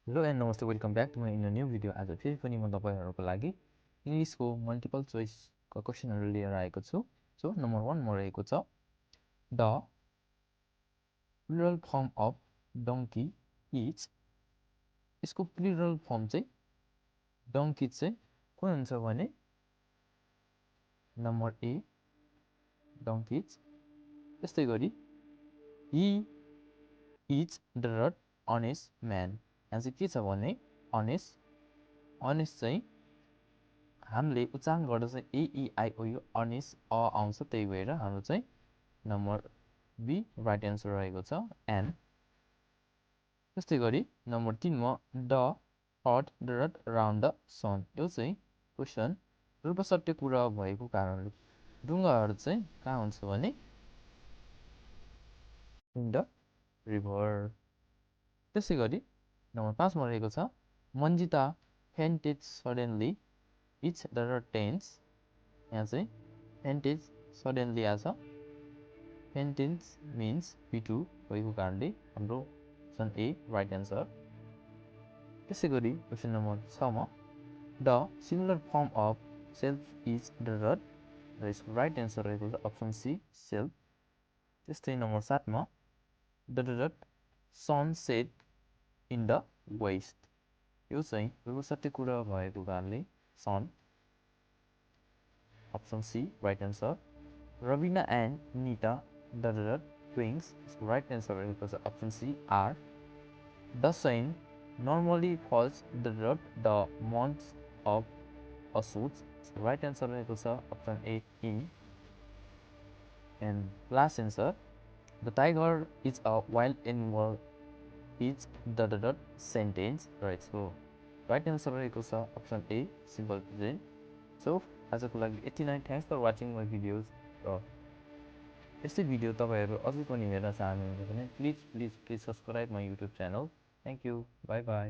Hello and namaste, welcome back to my in a new video. आज फेरि पनि म तपाईहरुको लागि इंग्लिशको मल्टिपल चोइस को क्वेशनहरु लिएर आएको छु। सो नम्बर 1 मा रहेको छ the plural form of donkey is. यसको प्लुरल फर्म चाहिँ डोंकी चाहिँ कुन हुन्छ भने नम्बर ए डोंकीज। त्यस्तै गरी he is the honest man. यहाँ चाहिँ के छ भने अनेस्ट चाहिँ हामीले उच्चारण गर्दा चाहिँ A E I O U honest अ आउँछ, त्यही भएर हाम्रो चाहिँ नम्बर बी राइट एन्सर रहेको छ एन्ड। त्यस्तै गरी नम्बर 3 मा the earth the round the sun. यो चाहिँ क्वेशन रूपसट्य कुरा भएको कारणले डुङ्गाहरू चाहिँ कहाँ हुन्छ भने इन द रिभर। त्यसै गरी नम्बर 5 मा रहेको छ Manjita फेन्टेड suddenly each the tense. यहाँ चाहिँ फेन्टेज सडनली आछ, फेन्टेज मिन्स पिटु भएको कारणले हाम्रो अप्सन ए राइट एन्सर। त्यसै गरी क्वेसन नम्बर 6 मा the similar form of self is the rod. र यसको राइट एन्सर रहेको छ अप्सन सी सेल्फ। त्यस्तै नम्बर 7 मा the sun set in the west. यो चाहिँ रूपसट्य कुरा भएको कारणले sun option C right answer. Ravina and Nita the twins. Right answer is option C R. The sun normally falls the months of Asud. Right answer is option A E. And last answer, the tiger is a wild animal is the sentence. Right, so right answer is option A simple present. So आजको लागि यति नै। Thanks for watching my videos. र यस्तै video तपाईहरु अझै पनि हेर्न चाहनुहुन्छ भने please subscribe my YouTube channel. Thank you, bye by.